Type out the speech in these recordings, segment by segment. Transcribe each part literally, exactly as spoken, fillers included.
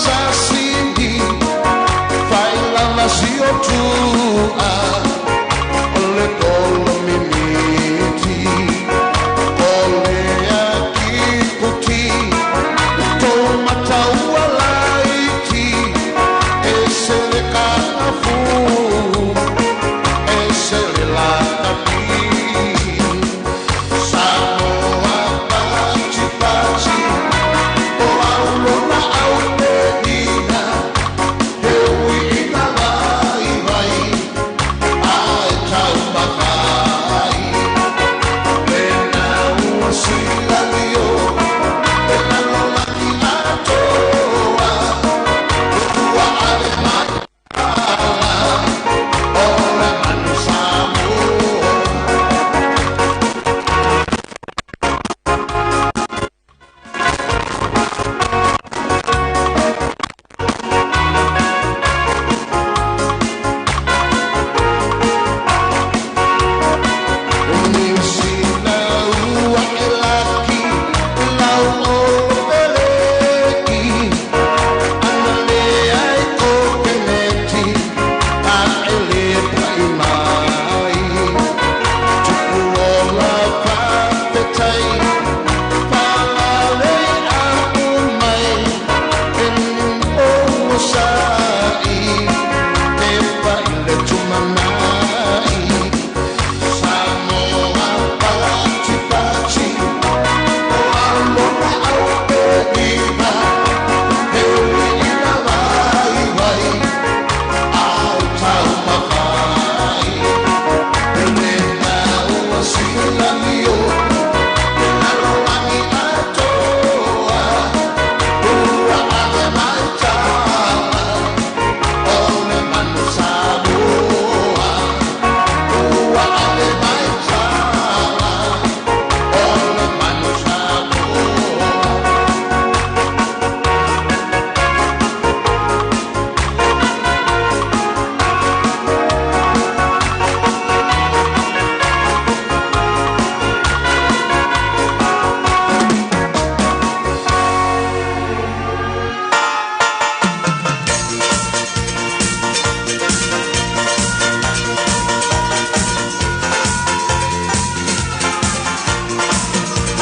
Sasini, fai lana sio tuʻa, ʻo le kolo mimiti, ʻo le aki kuti, tou mataua laiti, ʻe sele kanafu, ʻe sele lakapi. Samoa patipati, ʻo aulona ʻaupeina, he ui ʻi na vaivai, ʻa e tau makai. Pena ua Silavio, pena lolaki atoa, ua ale mai.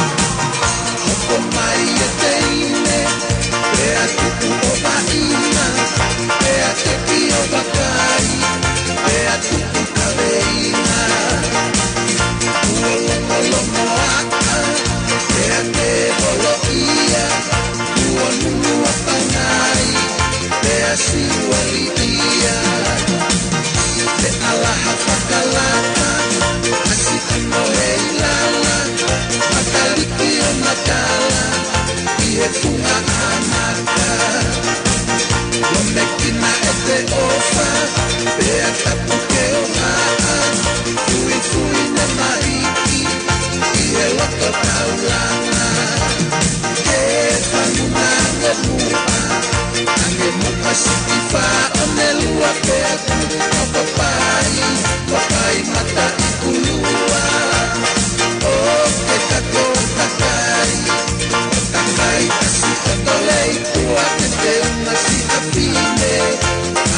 Hoko mai e teine, pea tuku ʻo vaʻinga, pea teki ʻo vakai, pea tuku kaveinga. Kuo longolongo aka, pea te holo ia, kuo nunua pangai, pea siuali ia. Te alaha fakalata, ʻasi ʻi mo hei lala, makaliki ʻo matala, ʻi he funga ʻa maka. Lomekina ʻete ʻofa, pea tapu ke ʻoha, fuifui ne maiki, ʻi he loto taulanga. Ke fanu na nge muʻa, ange muʻa siki fa ʻo ne lua pea ku, ʻo papai, papai mata i kulua. ʻO ke kako takai, ʻo takai ʻasi ʻo tolei kua te te unga si apine,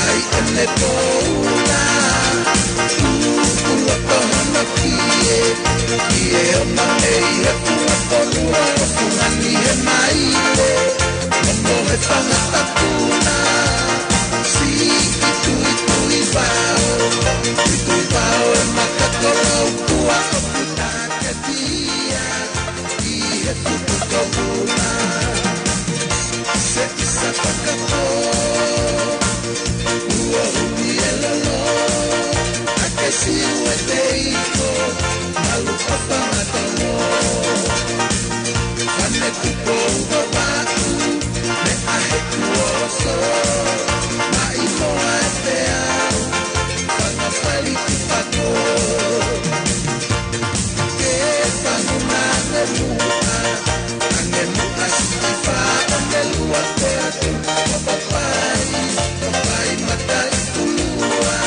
ai ʻene poula. Tuku loto hono kie, kie o mangei he funga kolua, ʻo fungani he maile, momo he fanga tapuna. Siʻi tuitui vao, tuitui vao e maka kolau kua ʻo puta ke tia, ʻi he tuku kolua. Se isa fakapō, ua huni e lolo, ake siu e teiko, malu papa matolo. Pane kupo uba baku, me ahe kuoso, mai moa e peau, fanga fali kupako. Ke fanu na nge muʻa, ange muʻa siki fa ʻo ne lua pea ku, ʻo papai, papai mata i kulua.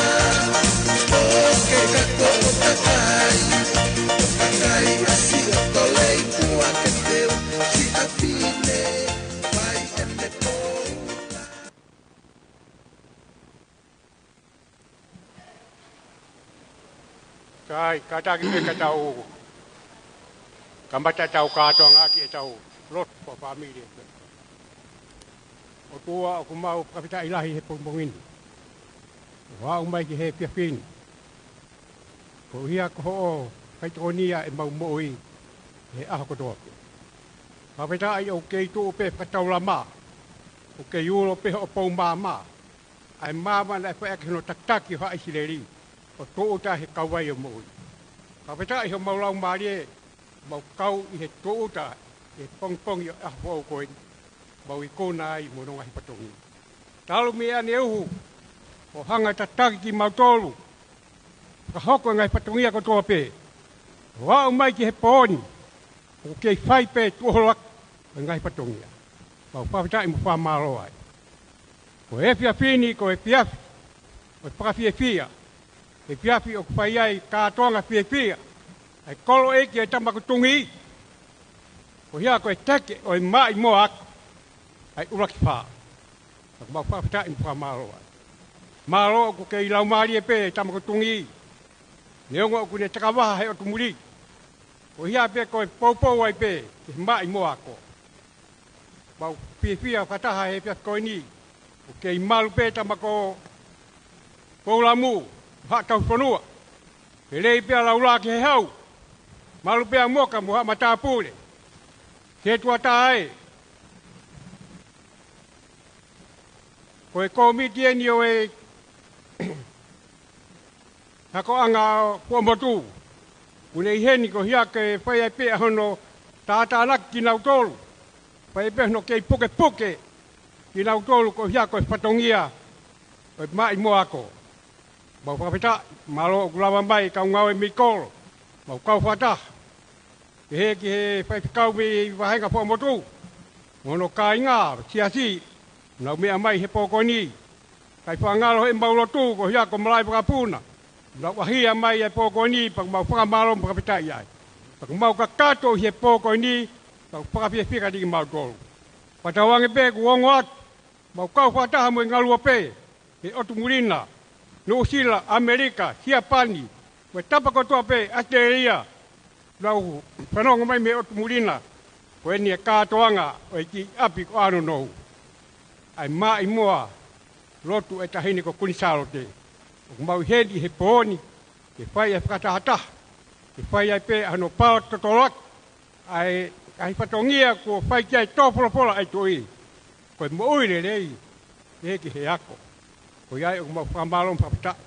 ʻO ke kako ʻo takai, ʻo takai ʻa Kai, kātaki pē ka tau kamata ʻetau kātoanga ʻaki ʻetau lotu fakafāmili. ʻOtua, ʻoku mau fakafetaʻi lahi he pongipongi ni ʻo aʻu mai ki he efiafi ni. Ko ia ko hoʻo faitokonia ʻemau moʻui he ʻaho kotoa pē. Fakafetaʻi ʻoku kei tuʻu pē fakataulama, ʻoku kei ulo pē hoʻo pou maama, ʻa e maama naʻe fai ʻaki hono tataki ʻo haʻa ʻIsileli ʻo tūʻuta he kauvai ʻo e moʻui. Fakafetaʻi homau laumālie, mau kau ʻi he tūʻuta he pongipongi ʻo e ʻaho foʻou ko eni, mau ikuna ai mo hono ngaahi fatongia. Talu mei ʻaneuhu ʻo hanga tataki kimautolu, fakahoko e ngaahi fatongia kotoa pē, ʻo aʻu mai ki he pō ni, ʻoku kei fai pē tuʻuholoaki e ngaahi fatongia. Mau fakafetaʻi mo fakamālō ai. Ko e efiafi ni, ko e efiafi ʻo e fakafiefia, efiafi ʻoku fai ai kātoanga fiefia ʻa e kolo ʻeiki ʻo e Tama Makutungi, ko ia ko e teke ʻo e maʻimoa ako ʻa e ʻuluaki fā. Ka mau fakafetaʻi mo fakamālō ai. Mālō ʻoku kei laumālie pē e Tama Makutungi, neongo ʻoku ne takavaha he ʻotu muli, ko ia pē ko e poupou ai pē ki he maʻimoa ako. Mau fiefia fakataha he efiafi ko eni, ʻoku kei malu pē tama ko Poulamu, Haʻa Tauhi Fonua, lelei pē ʻa Laula ki he hau, malu pē ʻa Moka mo Haʻa Matāpule. Ke tuatā ē, ko e kōmiti eni ʻo e akoʻanga fuamotu, ʻoku ne ʻi heni ko ia ke fai ai pē ʻa hono tātānaki kinautolu, fai pē hono kei pukepuke kinautolu ko ia ko e fatongia ʻo e maʻimoa ako. Mau fakafetaʻi, mālō ʻoku lava mai e kau ngāue mei kolo, mau kau fakataha, pehē ki he faifekau mei he vāhenga fuamotu, mo hono kāinga, siasi, nau meʻa mai he pō ko eni. Kai fakangalo heʻemau lotu ko ia ko Malaʻe Vakapuna, nau ʻaʻahi mai he pō ko eni, pea ʻoku mau fakamālō mo fakafetaʻi ai. Pea ʻoku mau kakato ʻi he pō ko eni, pea ʻoku fakafiefia kiate kimautolu. Fakatauange pē kuo ongo atu, mau kau fakataha mo e ngaluope he ʻotu muli na, Nuʻusila, ʻAmelika, Siapani, mo e tapa kotoa pē, ʻAositelēlia, nau fanongo mai mei he ʻotu muli na, ko eni e kātoanga ʻo e kiʻi ʻapi ko ʻAhononou, ʻa e maʻimoa lotu ʻo e Taʻahine ko Kuini Sālote. ʻOku mau ʻi heni he pō ni ke fai e fakatahataha, ke fai ai pē ʻa hono pao totoloaki ʻa e ngaahi fatongia kuo fai ki ai e tō folofola ʻa e Tuʻi, ko e moʻui lelei, ʻe ki he ako. Ko ia ai ʻoku mau fakamālō mo fakafetaʻi.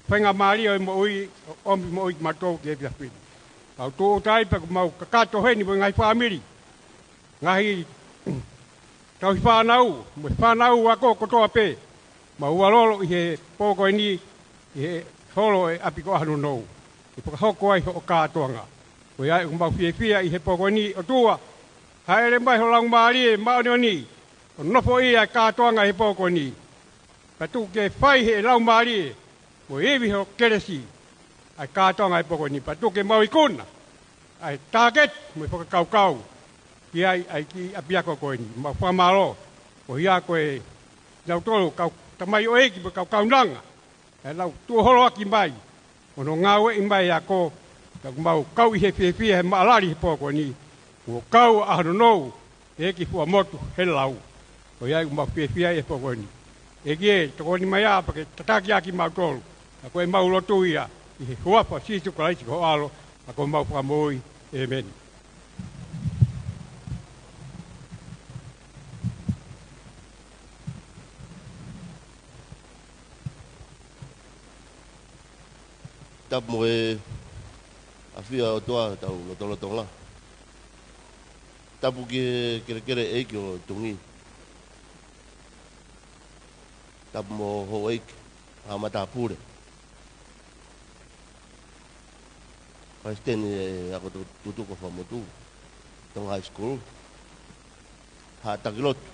Faingamālie ʻo e moʻui, ʻo ʻomi moʻui kimautolu ki he efiafi ni. Mau tūʻuta ai pea ʻoku mau kakato heni mo e ngaahi fāmili, ngaahi tauhi fānau, mo e fānau ako kotoa pē, mau ʻalu ʻi he pō ko eni ʻi he holo ʻo e ʻapi ko ʻAhononou, ke fakahoko ai hoʻo kātoanga. Ko ia ai ʻoku mau fiefia ʻi he pō ko eni, ʻOtua, hāʻele mai ho Laumālie Māʻoniʻoni ʻo nofoʻia e kātoanga ʻi he pō ko eni. Pea tuku ke fai ʻe he Laumālie mo e ivi ho kelesi ʻa e kātoanga ʻi he pō ko eni. Pea tuku ke mau ikuna ʻa e tāketi mo e fakakaukau ki ai ʻa e kiʻi ʻapiako ko eni. Mau fakamālō, ko ia ko e nautolu kau tamaioʻeiki mo e kau kaunanga, ʻa e lau tuʻuholoaki mai, ʻo nau ngāueʻi mai e ako, ka ʻoku mau kau ʻi he fiefia he maʻalali he pō ko eni, kuo kau ʻa ʻAhononou, ʻEiki Fuamotu he lau. Ko ia ai ʻoku mau fiefia he pō ko eni. ʻEiki ē, tokoni mai ā pea ke tataki ʻaki kimautolu. Ka ko ʻemau lotu ia ʻi he huafa ʻo Sīsū Kalaisi ko ho ʻAlo, ka ko homau Fakamoʻui. ʻĒmeni. Tapu mo e ʻafio ʻa e ʻOtua ʻi hotau lotolotonga. Tapu ki he kelekele ʻeiki ʻo Tongi. Tapu mo houʻeiki, Haʻa Matāpule, Palesiteni ʻo e Ako Tutuku Fakamotu, Tonga High School, Haʻa Taki Lotu.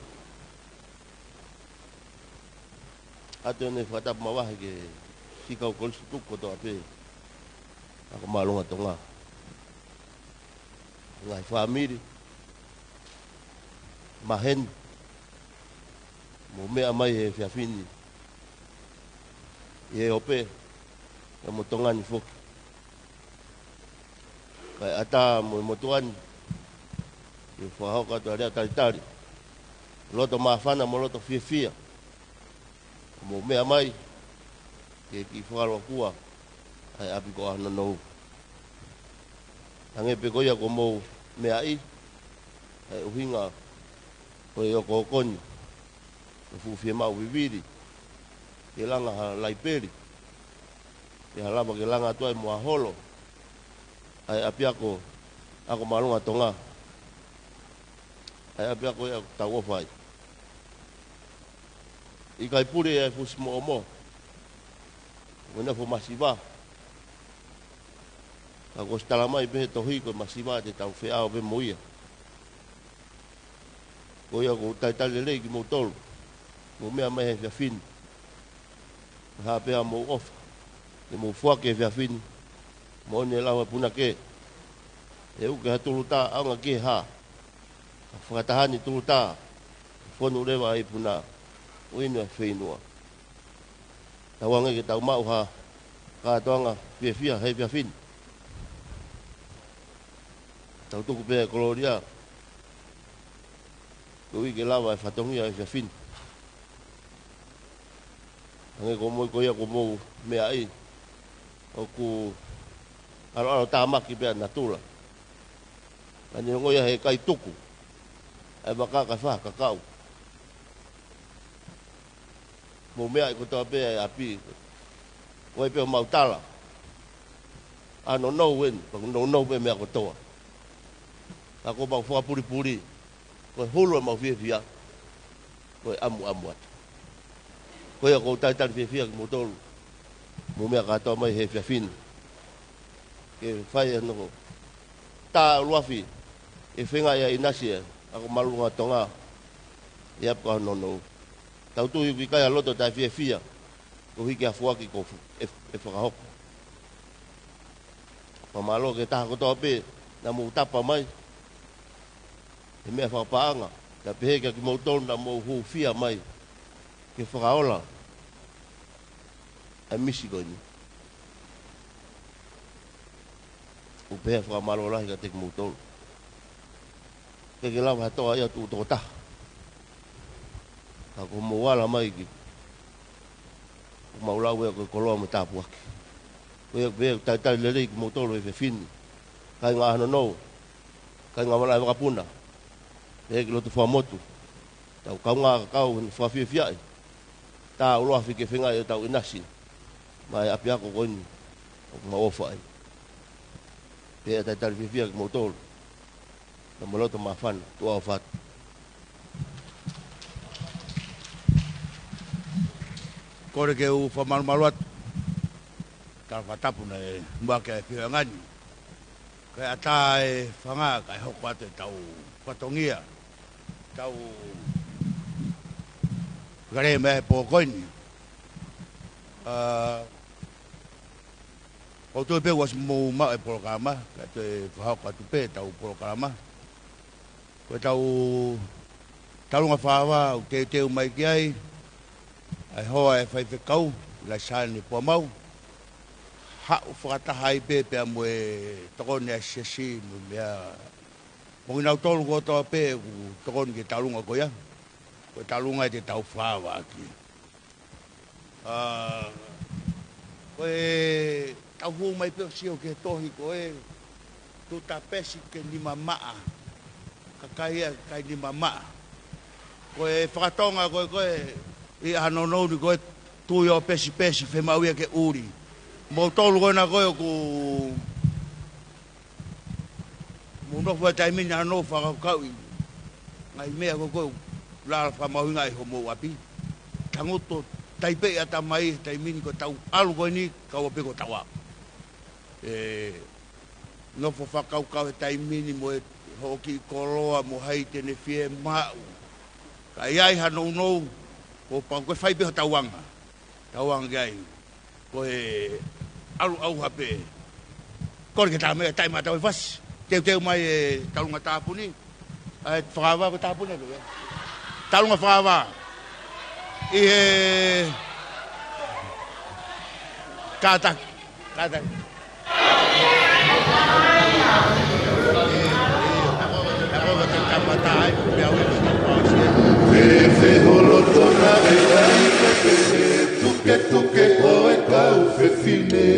ʻOatu ʻeni e fakatapu makehe ki he siʻi kau kolisi tutuku kotoa pē ʻa Ako Māʻolunga Tonga, ngaahi fāmili, maheni, mou meʻa mai he efiafi ni, ʻi he ope, pea mo Tonga ni foki. Kae ʻatā mo e motuʻa ni, ʻi he fakahoko atu ʻa e lea talitali, loto māfana mo loto fiefia, ʻo mou meʻa mai ke kiʻi fakalōkua ʻa e ʻapi ko ʻAhononou. Hangē pē ko ia kuo mou meaʻi, ʻa e ʻuhinga ko e okooko ni, ko e fuʻu fiemaʻu vivili ke langa ha laipeli, ke ha lava ke langa atu ai mo ha holo ʻa e ʻapiako, ako māʻolunga Tonga, ʻa e ʻapiako ia ʻoku tau ʻofa ai. ʻIkai pule ʻa e fusi moʻomoʻo, ko e nofo masiva. Ka kuo ʻosi tala mai pē he tohi ko e masiva te tau feʻao pē mo ia. Ko ia ʻoku ou talitali lelei kimoutolu, mou meʻa mai he efiafi ni. Ko e hā pē haʻamou ʻofa, te mou foaki he efiafi ni, moʻoni e lau ʻa e punake: ʻE uke ha tulutā, ʻaonga ki he hā? Ka fakataha ni tulutā, fonu leva ʻa e ipuna, ʻo inu ʻa e feinua. Tauange ke tau maʻu ha kātoanga fiefia he efiafi ni. Tau tuku pē ʻa e kolōlia koeʻuhi ke lava e fatongia he efiafi ni. Hangē ko moutolu ia kuo mou meaʻi, ʻoku ʻaloʻalo tāmaki pē ʻa natula. Ka neongo ia, he ʻikai tuku ʻa e vaka kae fai ha kakau. Mou meaʻi kotoa pē ʻa e ʻapi. Ko e pē ʻo mau tala, ʻAhononou eni, pea ʻoku nounou pē meʻa kotoa. Ka ko ʻemau fakapulipuli, ko e hulu ʻemau fiefia, ko e ʻamuʻamu atu. Ko ia ʻoku ou talitali fiefia kimoutolu, mou meʻa kātoa mai he efiafi ni ke fai hano tā ʻuluafi e fengaʻi ʻa e ʻinasi ʻa e ako māʻolunga Tonga ʻi he ʻapi ko ʻAhononou. Tau tui ʻoku ʻikai ha loto taʻefiefia koeʻuhi ko e foaki kuo fu-, ʻe, ʻe fakahoko. Fakamālō ki he taha kotoa pē naʻa mou tapa mai he meʻa fakapaʻanga, kae pehē kia kimoutolu naʻa mou hūfia mai ke fakaola ʻa e misi ko eni. ʻOku pehē ʻa e fakamālō lahi kiate kimoutolu. ʻIkai ke lava ha toa ia tuʻu toko taha, ka ko hoʻomou ala mai ki, ʻoku mau lau ia ko e koloa mo e tāpuaki. Ko ia ʻoku pehē ʻoku talitali lelei kimoutolu he efiafi ni, kāinga ʻAhononou, kāinga malaʻe vakapuna, pehē ki loto fakamotu. Tau kaungā kakau he fakafiefiaʻi, tā ʻuluafi ke fengaʻi ʻetau ʻinasi maʻa e ʻapiako ko eni ʻoku mau ʻofa ai. Pea talitali fiefia kimoutolu. Naʻa mo loto māfana, tuʻa ʻofa atu. Kole ke u fakamalumalu atu. Tala fakatapu naʻe muʻaki ʻa e feohi ʻanga ni. Kae ʻatā e fanga, kae hoko atu ʻetau fatongia, tau kale mai he pō ko eni. ʻA, ʻoku ou tui pē kuo ʻosi mou maʻu e polokalama, kae toe fakahoko atu pē ʻetau polokalama. Ko ʻetau Taulunga Fakaava ʻoku teuteu mai ki ai ʻa e hoa ʻo e faifekau, Laisane Puamau. Haʻu fakataha ai pē pea mo e tokoni ʻa e siasi mo e meʻa, mo kinautolu kotoa pē ʻoku tokoni ki he taulunga ko ia. Ko e taulunga ʻe te tau fakaava ʻaki. ʻA, ko e tau hū mai pē ʻo sio ki he tohi ko e tuta pesi ke nima maʻa. Kakai ia, kakai nima maʻa. Ko e fakatonga ko e, ko e ʻi ʻAhononou ni ko e tui ʻo pesipesi, fiemaʻu ia ke ʻuli. Moutolu ko ena ko e ʻoku mou nofo he taimi ni ʻo fakakaukauʻi ngaahi meʻa ko e ko e lala fakamahuʻinga ʻi homou ʻapi. Tangutu taipeʻi ʻatamai he taimi ni ko e tau ʻalu ko eni, kaua pē ko e tau aʻu. ʻE nofo fakakaukau he taimi ni mo e hoʻo kiʻi koloa mo hai te ne fiemaʻu. Ka ʻi ai ha nounou, kuo pau ke fai pē hotau anga. Tau anga ki ai. Ko e ʻalu ʻauha pē. Kole ke tā mai, taimi ʻa tau e fasi. Teuteu mai e taulunga tāpuni. ʻA e fakaava ko e tāpuni atu ia. Taulunga fakaava. ʻI he kātaki. Kātaki. Fefe holo tona e kai ke pehē, tuke tuke ʻo e kau fefine.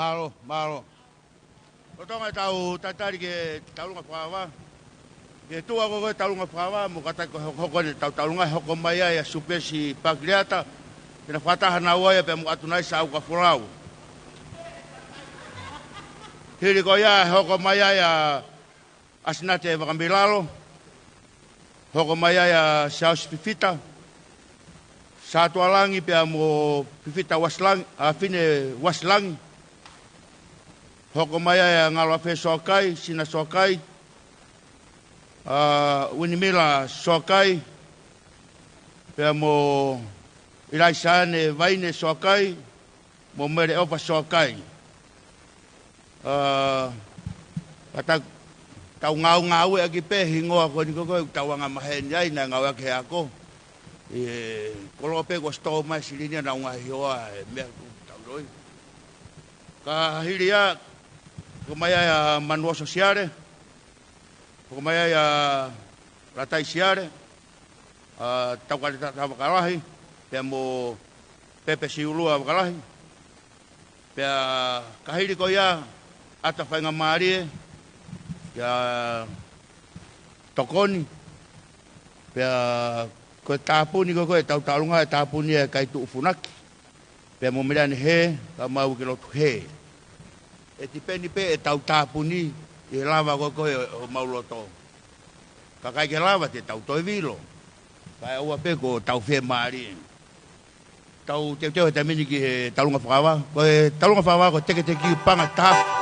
Mālō, mālō. Lolotonga ʻetau tatali ki he taulunga fakavā. Ki he tuʻa ko ē taulunga fakavā, mo kātaki ko e hokohoko ʻetau taulunga, hoko mai ai ʻa Supesi Pakiliata, ke na fakataha naua ia pea mo ʻAtunaisa ʻAukafolau. Hili ko ia, hoko mai ai ʻa ʻAsinate Vakamilalo, hoko mai ai ʻa Siaosi Fifita, Sātualangi pea mo Fifita Uasilangi, ʻa Fine Uasilangi. Hoko mai ai ʻa Ngaloafe Soakai, Sina Soakai, ʻa Uinimila Soakai, pea mo ʻIlaisaane Vaine Soakai, mo Mele ʻOfa Soakai. ʻA, ka ta-, tau ngāue ngāueʻaki pē hingoa ko eni ko ē, tau anga maheni ai, naʻe ngāueʻaki he ako. ʻE, koloa pē ko sto mai silini ʻa naunga hiva e meʻa ko ē tau loi. Ka hili ia, hoko mai ai ʻa Manuoso Siale, hoko mai ai ʻa Latai Siale, ʻa Taukale Tata Vakalahi, pea mo Pepe Siulua Vakalahi. Pea ka hili ko ia, ʻAta Faingamālie, kia Tokoni, pea ko e tāpuni ko ē, ko ʻetau taulunga ʻe tāpuni ʻe Kaituʻu Funaki. Pea mo Meleane Hē, ka mau ke lotu hē. ʻE tipeni pē ʻetau tāpuni ʻi he lava ko ē ʻo homau loto. Ka ʻikai ke lava te tau toe vilo. Kae ʻoua pē kuo tau fiemālie. Tau teuteu he taimi ni ki he taulunga fakavā. Ko e taulunga fakavā ko e teketeki panga tapu.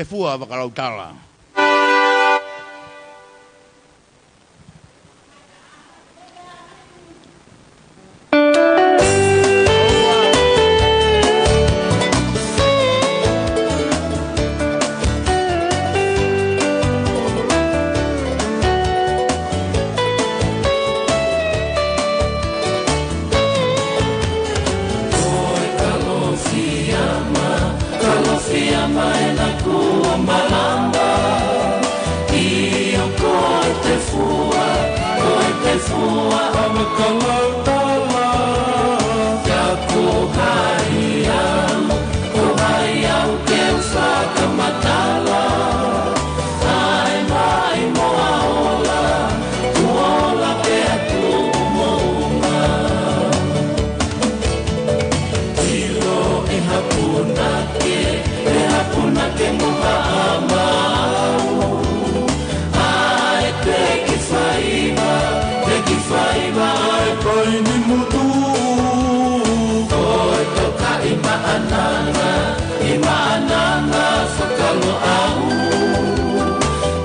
Fua Fakalautala. Ko e kalofiama, kalofiama ʻena kuo malama. ʻIo ko e tefua, ko e tefua ʻa Fakalautala. Ka ko hai au, ko hai au ke u fakamatala. ʻA e maʻimoa ola, kuo ola pē ʻa tuʻu moʻunga. ʻIlo ʻe ha punake, ʻe ha punake mo ha ʻamau. ʻA e peki faiva, peki faiva ʻa e paini motu. Ko e toka ʻi Maʻananga, ʻi Maʻananga Fakaloʻau.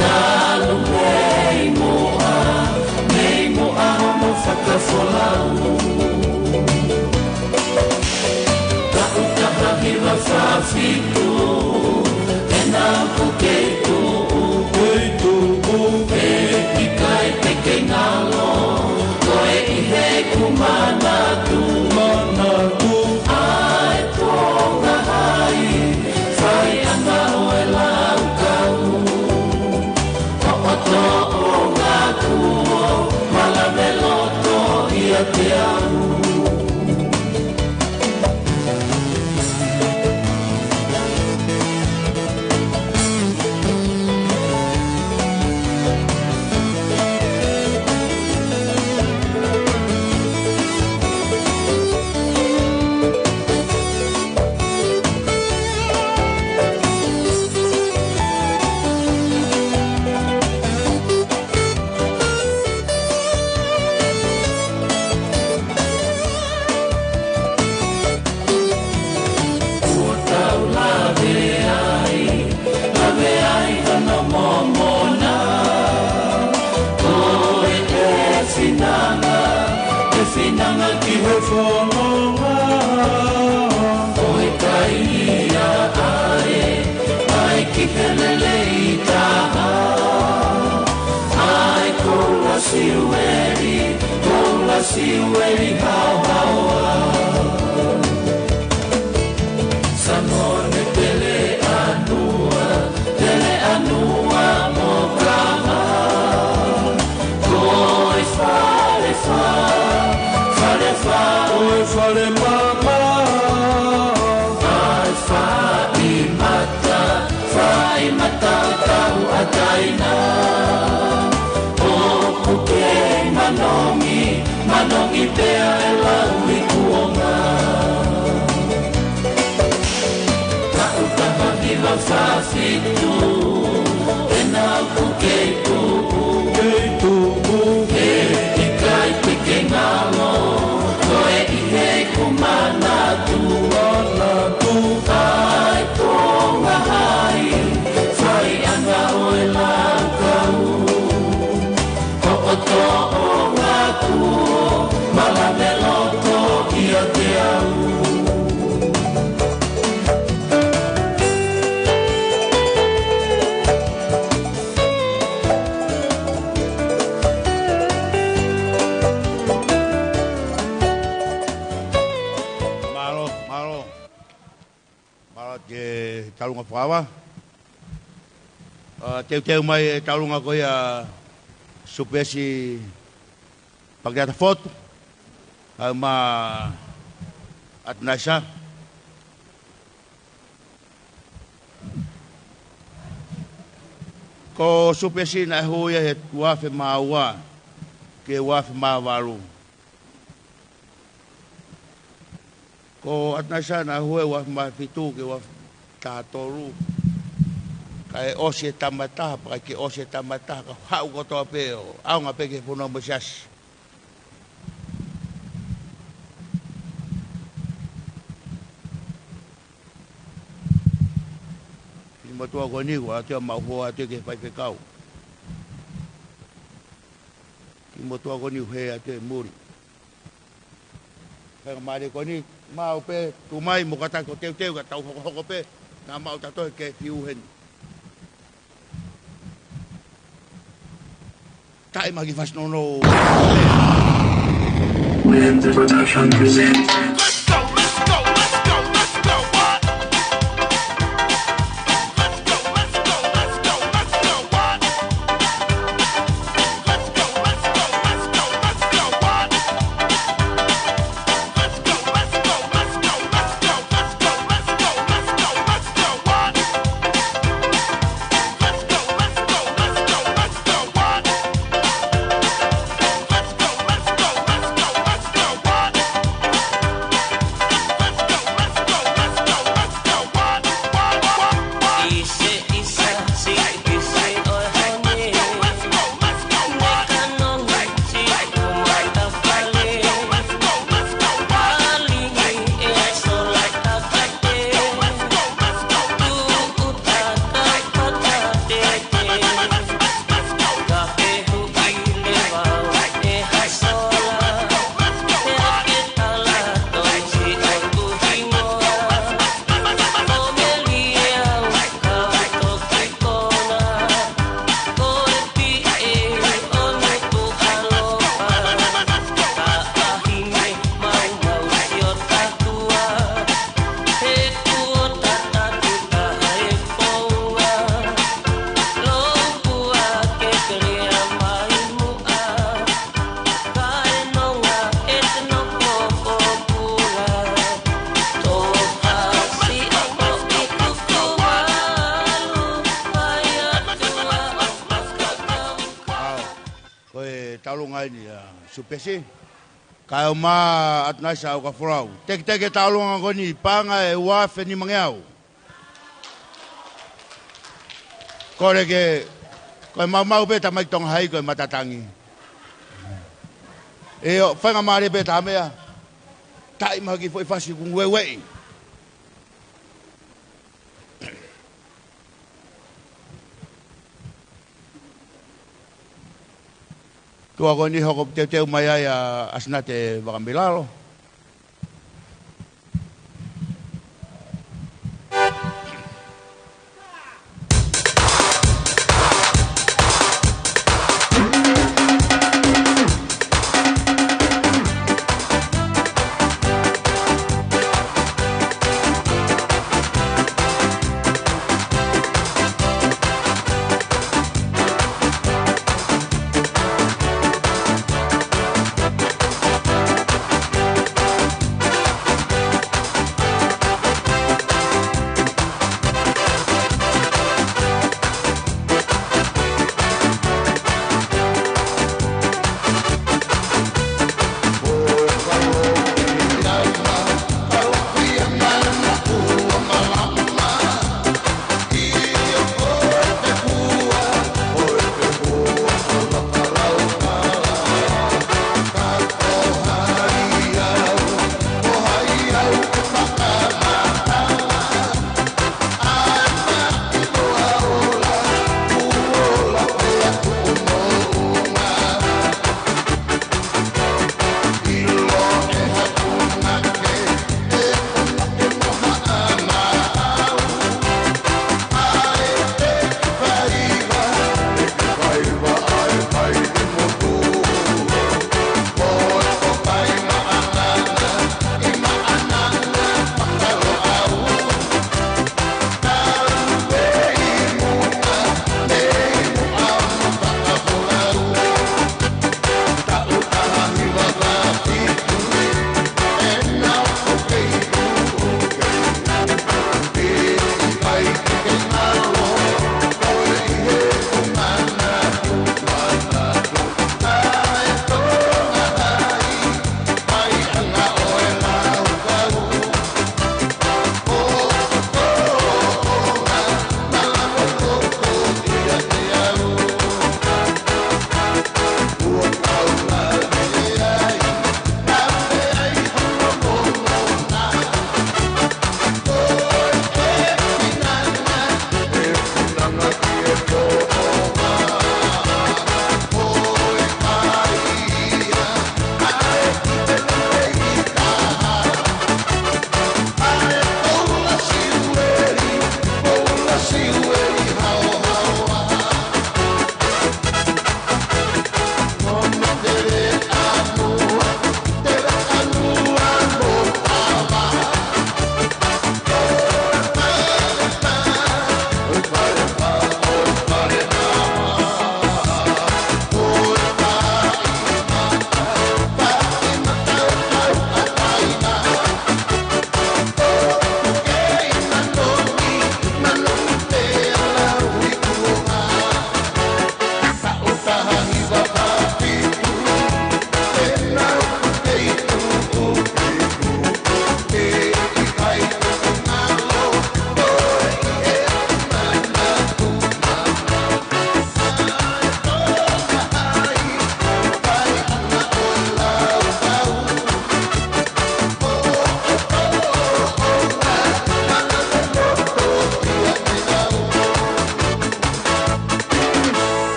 Talu mei muʻa, mei muʻa hono fakafolau. Taʻu taha hiva fā fitu, ʻena ʻoku kei tuʻu, kei tuʻu, ʻe ʻikai te ke ngalo, ko e ʻi heʻeku manatu, manatu, ʻa e Tonga hai, faiʻanga ʻo e laukau. Ko e toʻonga kuo malama loto ʻiate au. Kuo tau lave ai, lave ai hono momona. Ko e finanga, e finanga ki he fononga. ʻOku ʻikai ia ʻae, ʻae ki he lelei taha. ʻAi koula siueli, koula siueli haohaoa. Sanone Teleʻanua, Teleʻanua mo Kava. Ko e fale fā, fale fā, ko e fale mama. ʻAi fai mata, fai mata tau ʻa Taina. ʻOku kei manongi, manongi pea e lau i kuonga. Taʻu taha hiva fā fitu, ʻena ʻoku kei tuʻu, kei tuʻu, ʻe ʻikai te ke ngalo, ko e ʻi heʻeku manatu, manatu, ʻa e Tonga hai, faiʻanga ʻo e laukau. Ko e toʻonga kuo malama loto ʻiate au. Mālō, mālō. Mālō ki he taulunga fakava. ʻA, teuteu mai e taulunga ko ia Supiesi Pakeata Fotu, ʻa, mo ʻAtunaisa. Ko Supiesi naʻe hū ia he ua afe mā ua ki he ua afe mā valu. Ko ʻAtunaisa naʻe hū he ua afe mā fitu ki he ua afe taha tolu. Kae ʻosi e tama ʻe taha, pea ʻikai ke ʻosi e tama ʻe taha, ka haʻu kotoa pē ʻo ʻaonga pē ki he fonua mo e siasi. Motuʻa ko eni ʻoku ʻoatu ia maʻu hoa atu ki he faifekau. Kiʻi motuʻa ko eni ʻoku hē atu ʻi muli. Faingamālie ko eni, maʻu pē, tuʻu mai mo kātaki ʻo teuteu ka tau hokohoko pē, naʻa maʻu tautolu he kefiu heni. Taʻi mahaki fasi nounou. Wind Production presents. Ko e taulunga eni ʻa Supesi. Kae ʻumaʻā atu nai sa au ka folau. Teketeke taulunga ko eni paʻanga ʻe ua afe nimangeau. Kole ke, ko e maumau pē tamaiki Tonga hai ko e matatangi. ʻE ʻo, faingamālie pē ta meʻa. Taʻi mahaki foʻi fasi kuo ueʻi. Tuʻa ko eni hoko teuteu mai ai ʻa ʻAsinate Vakamilalo.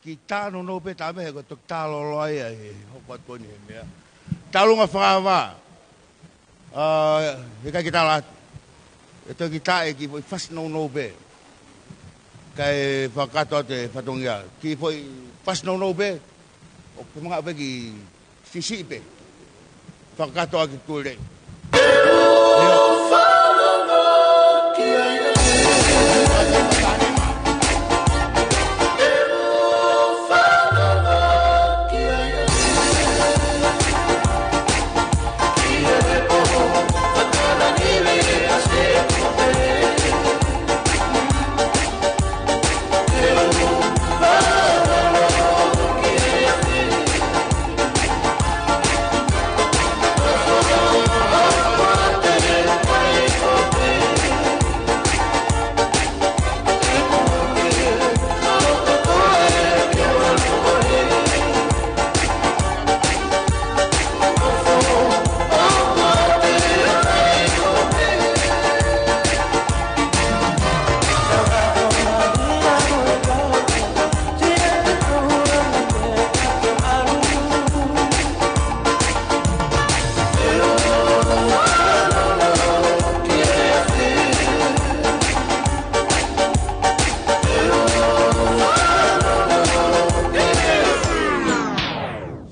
Kiʻi tā nounou pē, tā meʻa he ko e toki tā lōloa ia he hoko atu ko eni he meʻa. Taulunga fakavā. ʻA, he ʻikai ke tala atu. ʻE toki tā e kiʻi foʻi fasi nounou pē. Kae fakakakato atu e fatongia. Kiʻi foʻi fasi nounou pē. ʻOku mangaʻo pē kiʻi sisiʻi pē. Fakakakato ʻaki tule.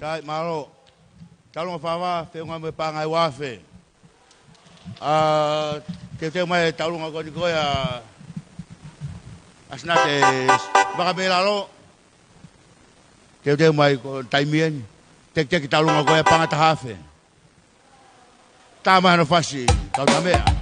Sai, mālō. Taulunga fakavā, feʻunga mo e paʻanga ʻe ua afe. ʻA, teuteu mai e taulunga ko eni ko ia ʻa Sinate Vakamelalo. Teuteu mai ko e taimi eni. Tekiteki taulunga ko ia paʻanga taha afe. Tā mai hono fasi, Kautameʻa.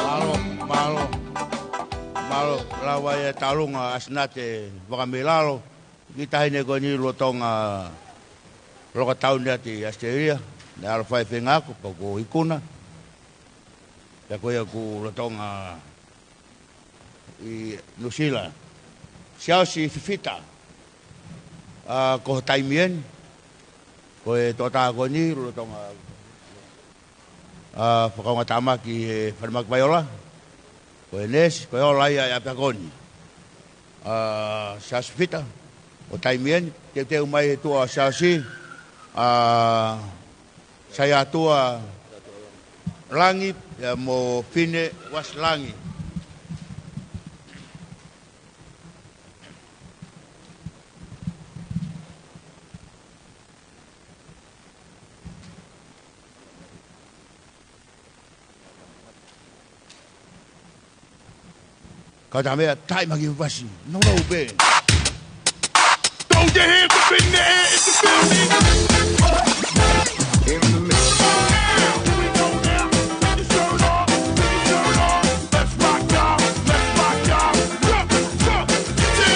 Mālō, mālō. Mālō, lava ia taulunga ʻa Sinate Vakamelalo. Kiʻi taʻahine ko eni lolotonga loka tauni ʻi ʻAositelēlia, naʻe ʻalu ʻo fai e feinga ako, pea kuo ikuna. Pea ko ia ʻoku lolotonga ʻi Nuʻusila. Siaosi Fifita, ʻa, ko ho taimi eni, ko e tokotaha ko eni lolotonga ʻa, fakaongotāmaki he Falemahaki Vaiola, ko e neesi, ko e ola ia ʻi he ʻapiako ni. ʻA, Siaosi Fifita, ho taimi eni, teuteu mai he tuʻa ʻo Siaosi, ʻa, Saiatua Langi, pea mo Fine Uasi Langi. Kautameʻa, tā mai e kiʻi fasi nounou pē. Throw your hands up in the air if you feel me. In the mix. Now, here we go now. Take your shirt off, take your shirt off. Let's rock, y'all. Let's rock, y'all. Jump, jump, get your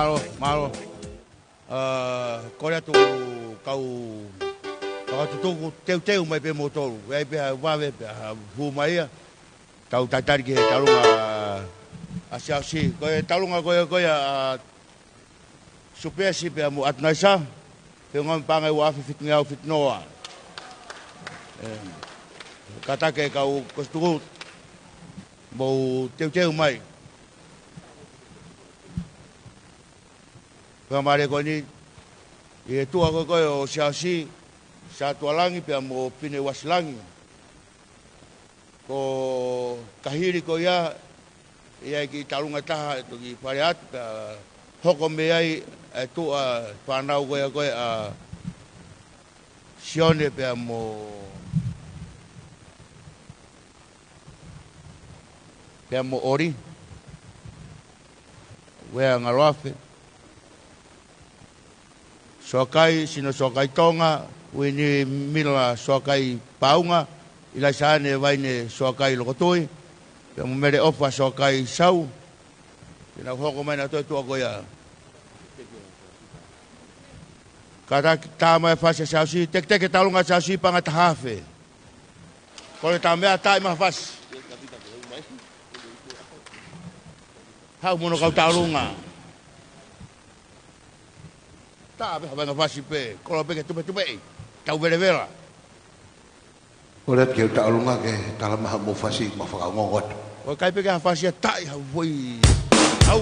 Mālō, mālō. ʻA, kole atu kau, kau tutuku teuteu mai pē moutolu. ʻE ʻi ai pē ha vave pē ha hū mai ia. Tau tatali ki he taʻalunga ʻa Siaosi. Ko e taʻalunga ko ia, ko ia ʻa Supeasi pea mo ʻAtunaisa. Feʻunga mo e paʻanga ʻe ua afe fitungeau fitungofulu. ʻE, kātaki kau kosi tuku. Mou teuteu mai. Pea mālie ko eni, ʻi he tuʻa ko ē ʻo Siaosi, Sātualangi pea mo Pine Uasilangi. Ko e hili ko ia, ʻi ai e kiʻi taʻalunga ʻe taha ʻe toki fale atu, pea hoko mei ai e tuʻa fānau ko ia ko ē ʻa Sione pea mo, pea mo ʻOli. Uea Ngaloafe. Soakai, Sino Soakai Tonga, Uini Mila Soakai Paunga, ʻIlaisaane Vaine Soakai Lokotui, pea mo Mele ʻOfa Soakai Sau, ke nau hoko mai nautolu ʻi he tuʻa ko ia. Kātaki tā mai e fasi ʻa Siaosi, teketeke taʻalunga ʻa Siaosi paʻanga ʻe taha afe. Kole tā meʻa tā mai e fasi. Haʻu mo hono kau taʻalunga. Tā pē ha vaʻinga fasi pē, kole pē ke tupetupeʻi, tau velevela. Kole atu ki he taʻalunga ke tala mai haʻamou fasi mo fakaongoongo atu. ʻOku ʻikai pē ke ha fasi ʻe taha ʻi ha foʻi. Au.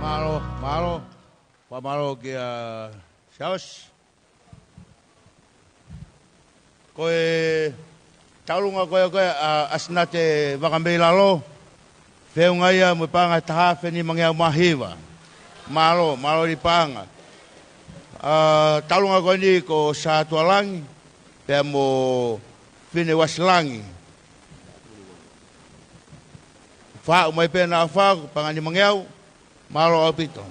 Mālō, mālō. Fakamālō kia Siaosi. Ko e taʻalunga ko ia ko ē ʻa ʻAsinate Vakameilalo. Feʻunga ia mo e paʻanga ʻe taha afe nimangeau mā hiva. Mālō, mālō ʻi paʻanga. ʻA, taʻalunga ko eni ko Sātualangi pea mo Pine Uasilangi. Faʻu mai pē naʻa faʻu, paʻanga nimangeau. Mālō ʻaupito.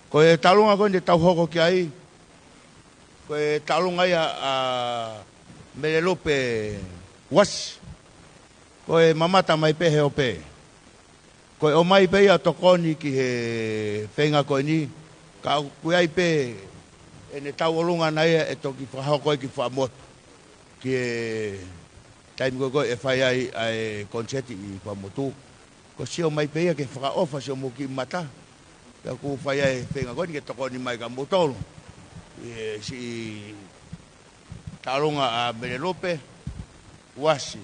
Ko e taʻalunga ko eni te tau hoko ki ai. Ko e taʻalunga ia ʻa Melelupe Uasi. Ko e mamata mai pē he ope. Ko e ʻomai pē ia ʻo tokoni ki he feinga ko eni. Ka ʻoku ʻi ai pē ʻene tauʻolunga naʻe ʻe toki fakahoko ʻi Fuaʻamotu. Ki he taimi ko ē ʻe fai ai ʻa e koniseti ʻi Fuaʻamotu. Ko e sio mai pē ia ke fakaʻofa siʻomou kiʻi mata. Pea ʻoku fai ai e feinga ko eni ke tokoni mai kia moutolu. ʻI he siʻi Tauʻolunga ʻa Mele Lupe Uasi.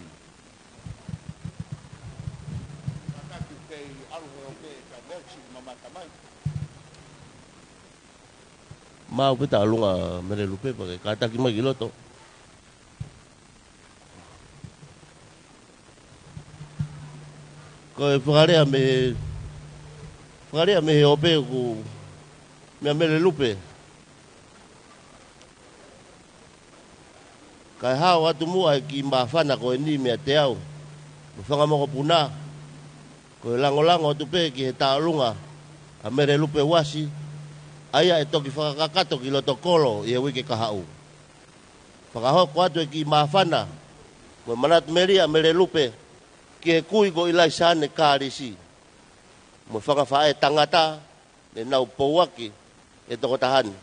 Maʻu pē tauʻolunga ʻa Mele Lupe pea ke kātaki mai ki loto. Ko e fakalea mei he, fakalea mei he ope ʻoku meʻa Mele Lupe. Kae hao atu muʻa e kiʻi māfana ko eni meiate au mo e fanga mokopuna, ko e langolango atu pē ki he tauʻolunga ʻa Mele Lupe Uasi, ʻa ia ʻe toki fakakakato ki loto kolo ʻi he uike kahaʻu. Fakahoko atu e kiʻi māfana mo e manatu melie ʻa Mele Lupe ki he kui ko ʻIlaisaane Kalisi mo e fanga faʻē tangata ne nau pouaki e tokotaha ni.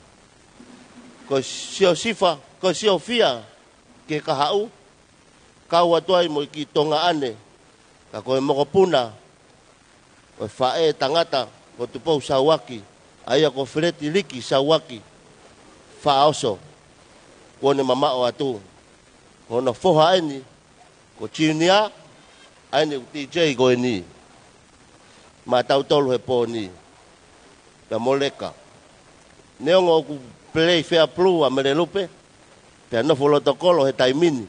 Ko Siosifa, ko Siofia ki he kahaʻu, kau atu ai mo e kiʻi tongaʻane, ka ko e mokopuna ʻo e faʻē tangata ko Tupou Sauaki, ʻa ia ko Feleti Liki Sauaki Faʻaoso, kuo ne mamaʻo atu. Ko hono foha eni ko Junior, ʻa eni ʻoku DJ ko eni maʻatautolu he pō ni, pea mo Leka. Neongo ʻoku play fair blue ʻa Mele Lupe pea nofo loto kolo he taimi ni,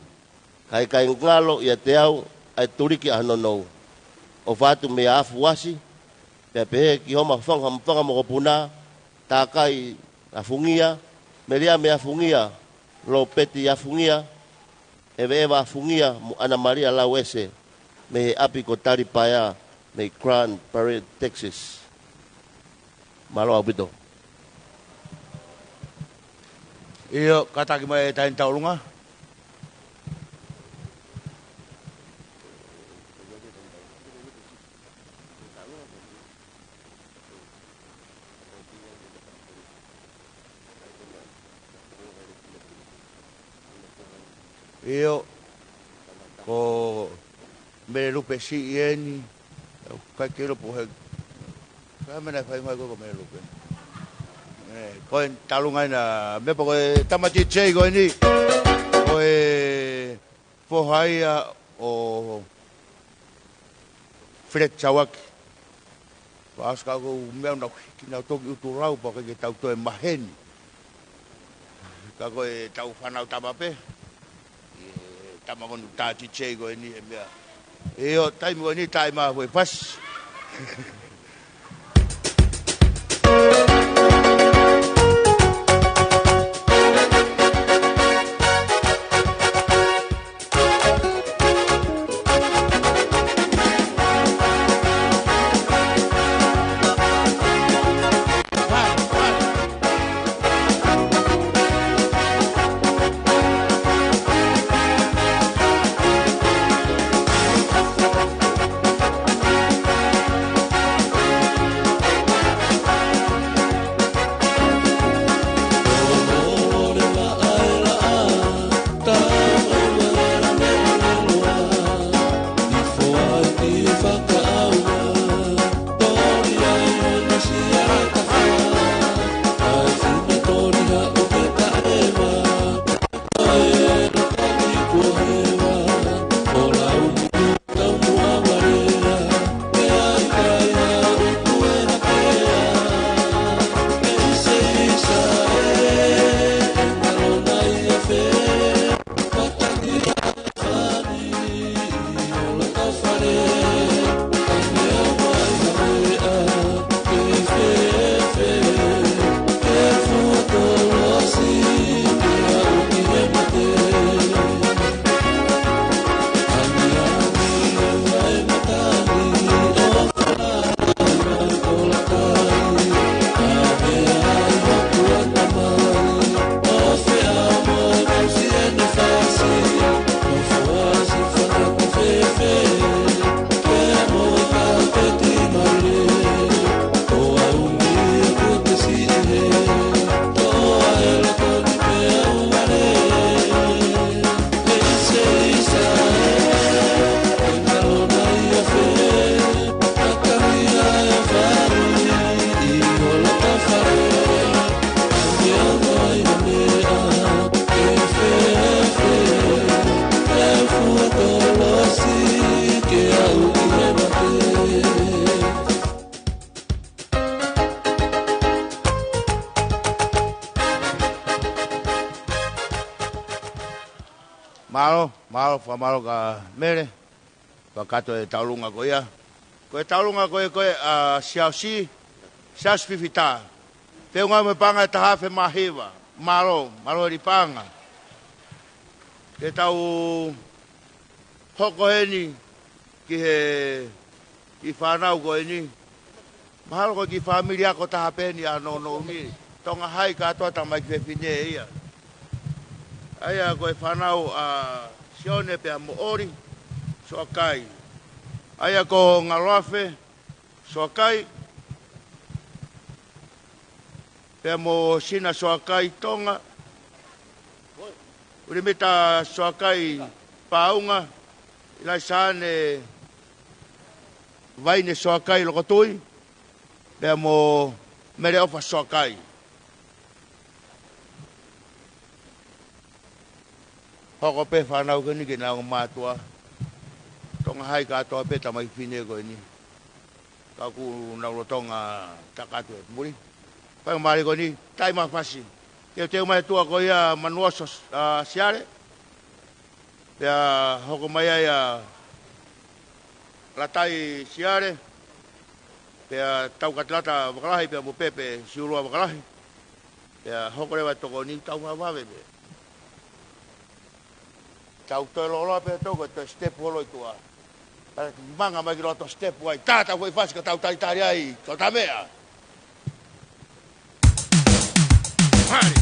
ka ʻikai ngalo ʻiate au ʻa e tuliki ʻa hono nou. ʻOfa atu meia Afu Uasi, pea pehē ki homa fanga, fanga mokopuna, Takai Afungia, Meliame Afungia, Lopeti Afungia, ʻEveʻeva Afungia mo ʻAna Malia Lauese, mei he ʻapi ko Talipaea, mei Grand Prairie, Texas. Mālō ʻaupito. ʻIo, kātaki mai e taʻahine tauʻolunga. ʻIo, ko Mele Lupe siʻi eni, ʻikai ke ʻilo pe ko e hā e meʻa naʻe fai mai ko ē ko Mele Lupe. ʻE, ko e tauʻolunga ena, meʻa pē ko e tama DJ ko eni, ko e foha ia ʻo Feleti Sauaki Faʻaoso, ka ko e meʻa naʻe hiki, naʻe toki ʻutu lau pea ʻikai ke tau toe maheni. Ka ko e tau fānau tama pē. ʻE, tama ko eni tā DJ ko eni he meʻa. ʻIo, taimi ko eni, taimi ʻa e fasi. Mālō, mālō, fakamālō kia Mele. Kakato e taulunga ko ia. Ko e taulunga ko ē ko ē ʻa Siaosi, Siaosi Fifita. Feʻunga mo e paʻanga ʻe taha afe mā hiva. Mālō, mālō e paʻanga. Ke tau hoko heni ki he, ki he fānau ko eni. Mahalo ko e kiʻi fāmili ako taha pē eni ʻa Nounou ni. Tonga Hai kātoa, tamaiki fefine ia. ʻA ia ko e fānau ʻa Sione pea mo ʻOli Soakai. ʻA ia ko Ngaloafe Soakai pea mo Sina Soakai Tonga, ʻUlimita Soakai Paunga, ʻIlaisaane Vaine Soakai Lokotui, pea mo Meleʻofa Soakai. Hoko pē fānau ko eni ke nau ongo mātuʻa. Tonga Hai kātoa pē tamaiki fefine ko eni. Ka ʻoku nau lolotonga taka atu e muli. Fai mālie ko eni, tai mafasi. Teuteu mai ʻa e tuʻa ko ia Manuoso, ʻa, Siale. Pea hoko mai ai ʻa Latai Siale. Pea Taukatilata Vakalahi, pea mo Pepe Siulua Vakalahi. Pea hoko leva e tokoni, tau vavevave pē. Tau toe loloa pē toko, toe step holo ʻi tuʻa. Pea manga mai ki loto step ai. Tā tau foʻi fasi ka tau talitali ai, ko ta meʻa. Hari.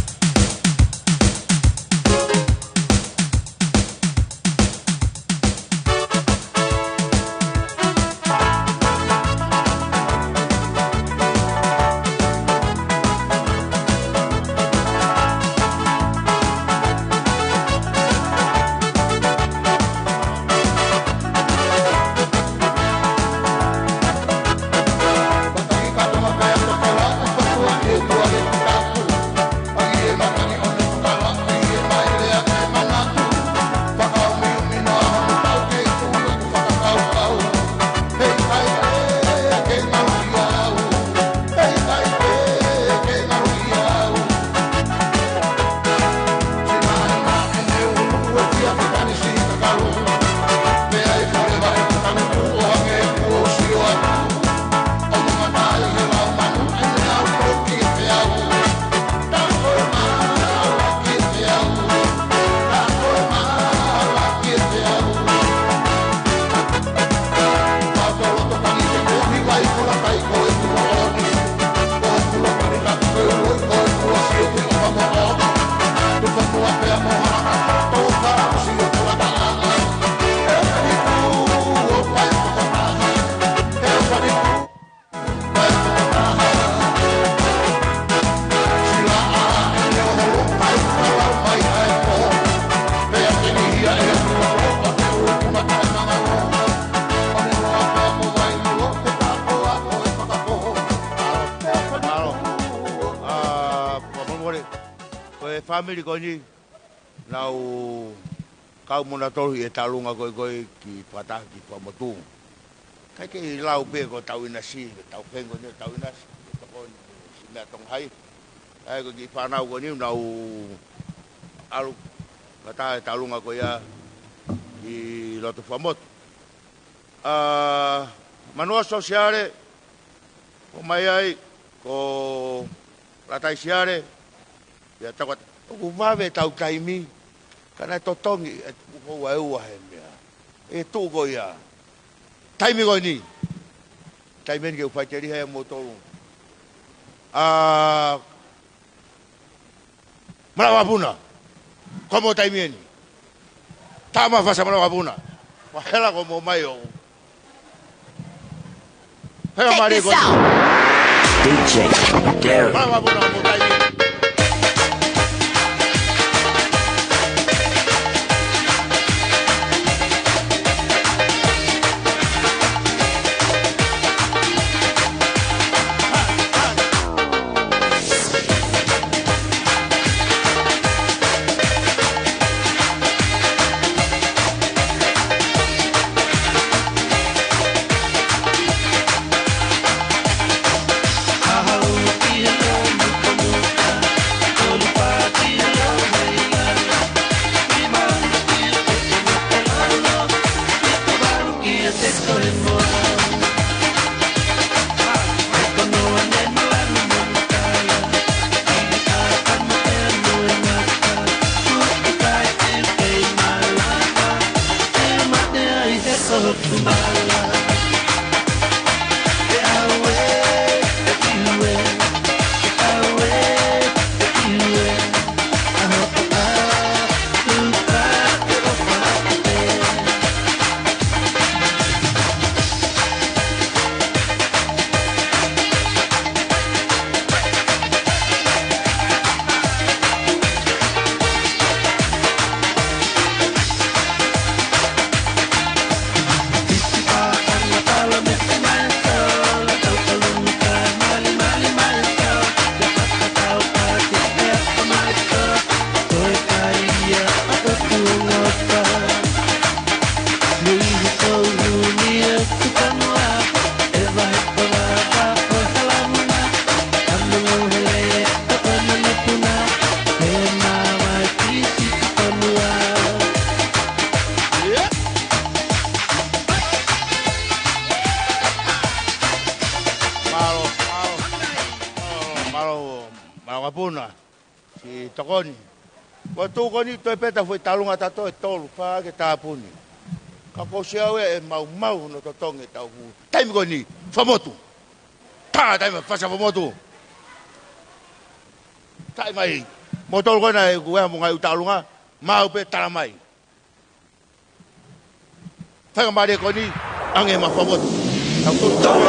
Mālō. ʻA, fakamālō. Ko e fāmili ko eni, nau kau mo nautolu ʻi he taulunga ko ē ko ē ki Fata ki Fuaʻamotu. Kae kei lau pē ko Tauʻinasi, Taufengo ni Tauʻinasi, ko e tokoni si meʻa Tonga Hai. ʻA ia ko e kiʻi fānau ko eni nau ʻalu fakataha he taulunga ko ia ʻi loto Fuaʻamotu. ʻA, Manuoso Siale, ko mai ai, ko Latai Siale, ia tau ka, ʻoku vave ʻetau taimi, ka naʻe totongi e tuʻu ko ē ʻa e ua he meʻa. E tuʻu ko ia. Taimi ko eni. Taimi eni ke u faʻiteliha ia mo tolu. ʻA, Malaʻe Vakapuna. Ko mo taimi eni. Tama fasa Malaʻe Vakapuna. Ua hela ko mo mai o. Hela mare ko. D J Derek. Malaʻe Vakapuna ko mo taimi eni. Tokoni. Ko e tuʻu ko eni toe pē ʻetau foʻi talunga tatau ʻe tolu, fā ke tāpuni. Ka ko siʻau ē ʻe maumau hono totongi ʻetau fuʻu taimi ko eni. Fakamotu. Tā taimi fasa fakamotu. Taʻi mai. Mo tolu ko ena ʻe kueha mo ngaahi ʻū talunga. Maʻu pē tala mai. Faingamālie ko eni, ʻange ma fakamotu. Tau tolu.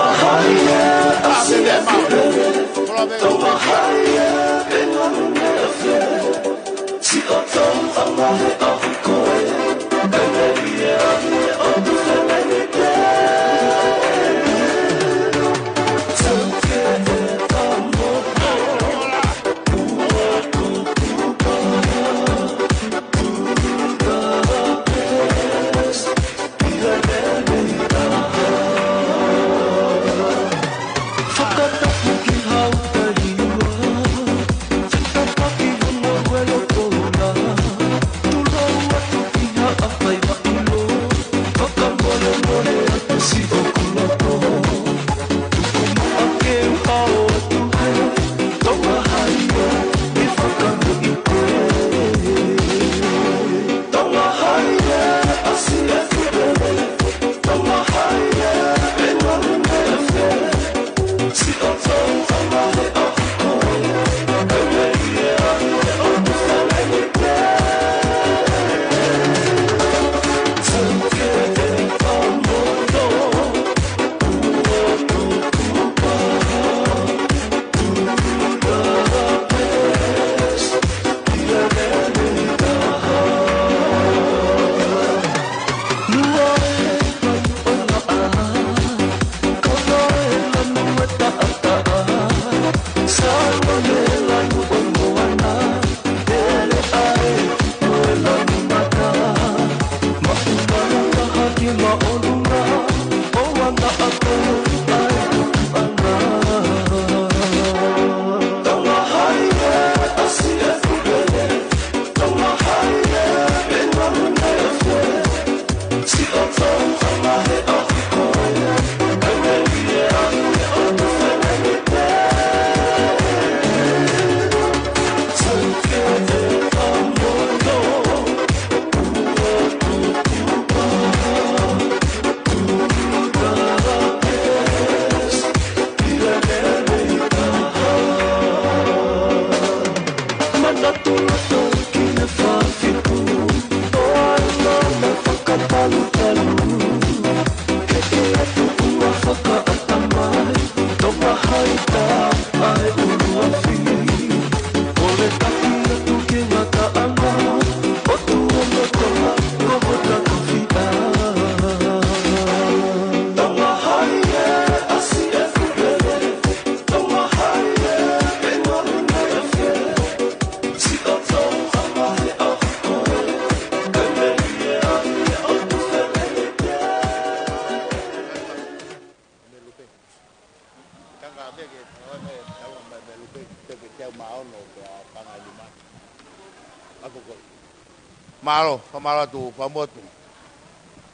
Mālō, fakamālō atu, fakamotu.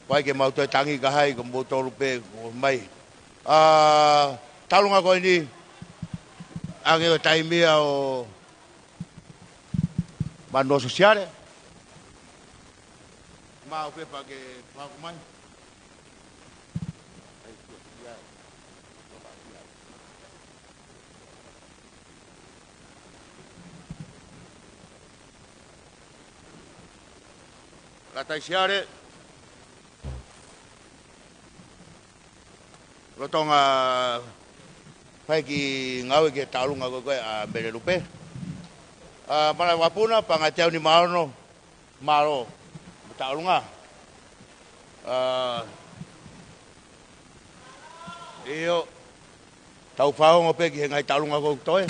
Vai ke mau toe tangi ka hai, ko moutolu pē, ko mai. Ā, talunga ko eni, ʻange ʻo taimi ʻo Manuʻa Sosiale. Mau pē pea ke paku mai. Lata Siale. Lolotonga fai e kiʻi ngāue ki he talunga ko ē ʻa Mele Lupe. Ā, mālō e vakapuna, pea ngaahi teau ni mālō, mālō. Mo e talunga. Ā, ʻio. Tau fakaongo pē ki he ngaahi talunga ko ē ʻoku toe.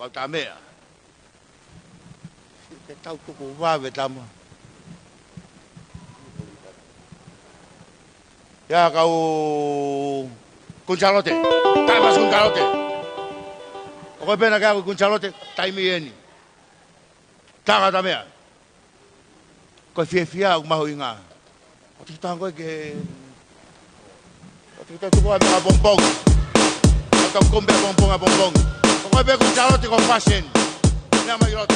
Tau tā meʻa. Ke tau tuku vave tama. Ia kau Kuini Sālote. Taʻe masi Kuini Sālote. ʻOku pehē naʻa ke ako Kuini Sālote, taimi eni. Taka ta meʻa. Ko e fiefia ʻoku mahuʻinga. ʻOku te tango ke, ʻoku te tuku ai meʻa pongipongi. ʻOku tau kumi pongipongi, pongipongi. Ko koe pē Kuini Sālote ko e fashion. Meʻa mai ki loto.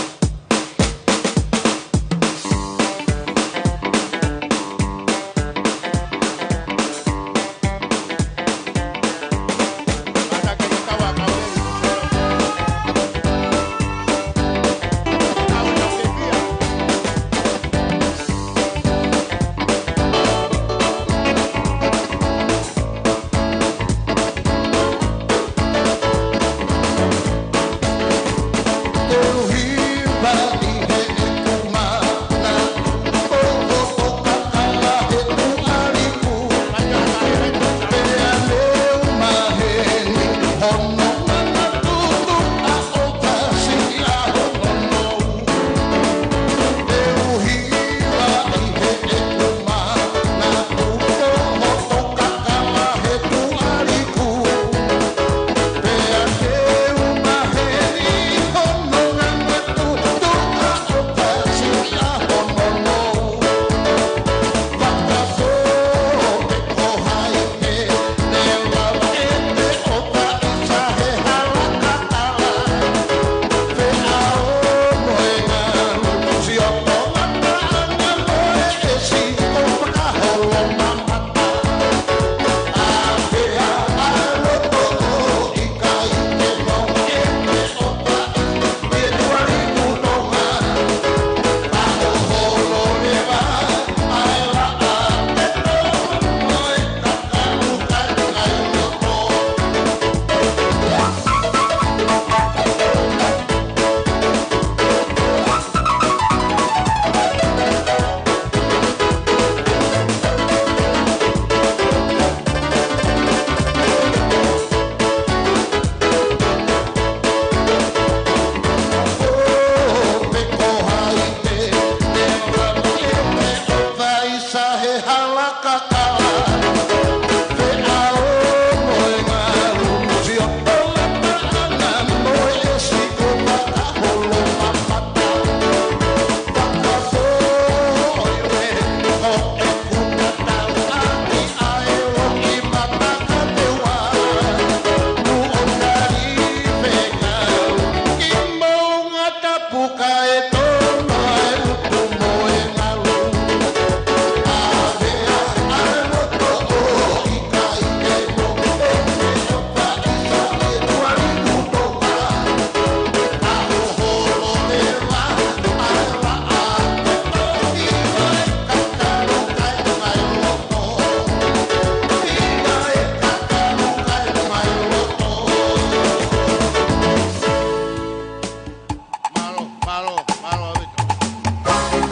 Mālō, mālō, mālō ʻaupito.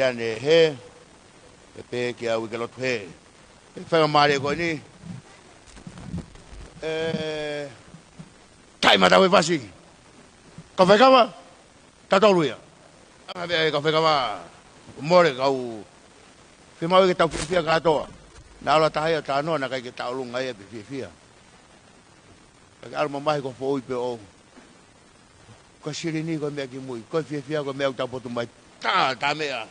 Lea ne he, ʻe pehē ki au ʻi ke lotu he. ʻE faingamālie ko eni. ʻE, tai mata we pasi. Ka fai kava, tatau ia. Anga vea e ka fai kava, mole kau, fiemaʻu ke tau fiefia kātoa. Naʻa ʻalu ha taha ia ʻo talanoa naʻe ʻikai ke tau ʻolunga ia pe fiefia. Ka ke ʻalu mamahi ko foʻui pe ʻou. Ko e silini ko e meʻa ki mui. Ko e fiefia ko e meʻa ʻoku tau potu mai. Tā, tā meʻa.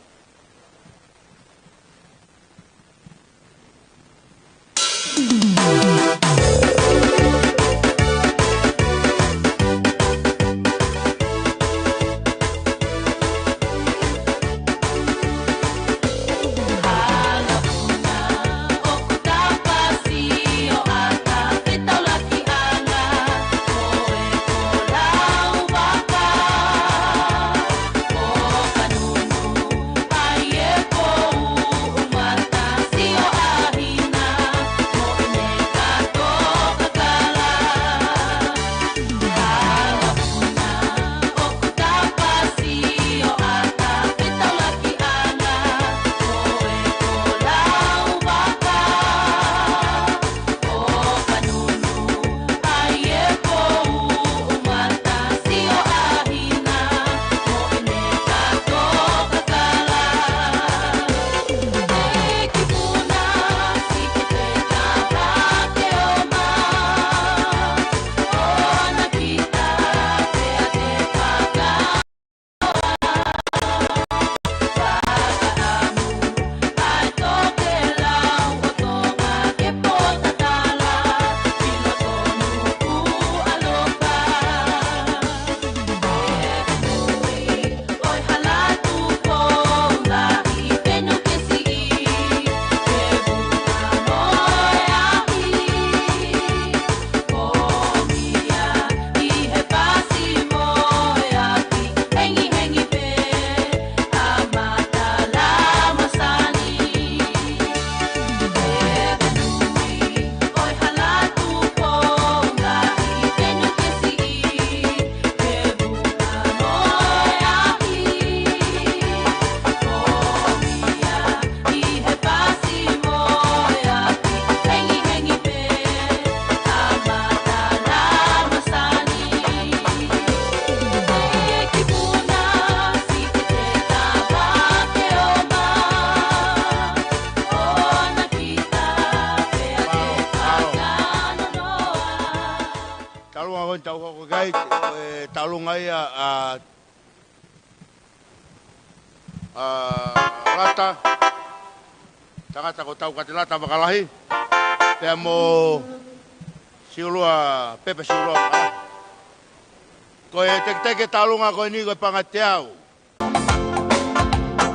Taulunga ko eni tau hoko ki ai, ko e taulunga ia ʻa, ʻa Lata, tangata ko Taukatelata Vakalahi, pea mo Siulua, Pepe Siulua Vakalahi. Ko e teketeke taulunga ko eni ko e paʻanga ʻe teau.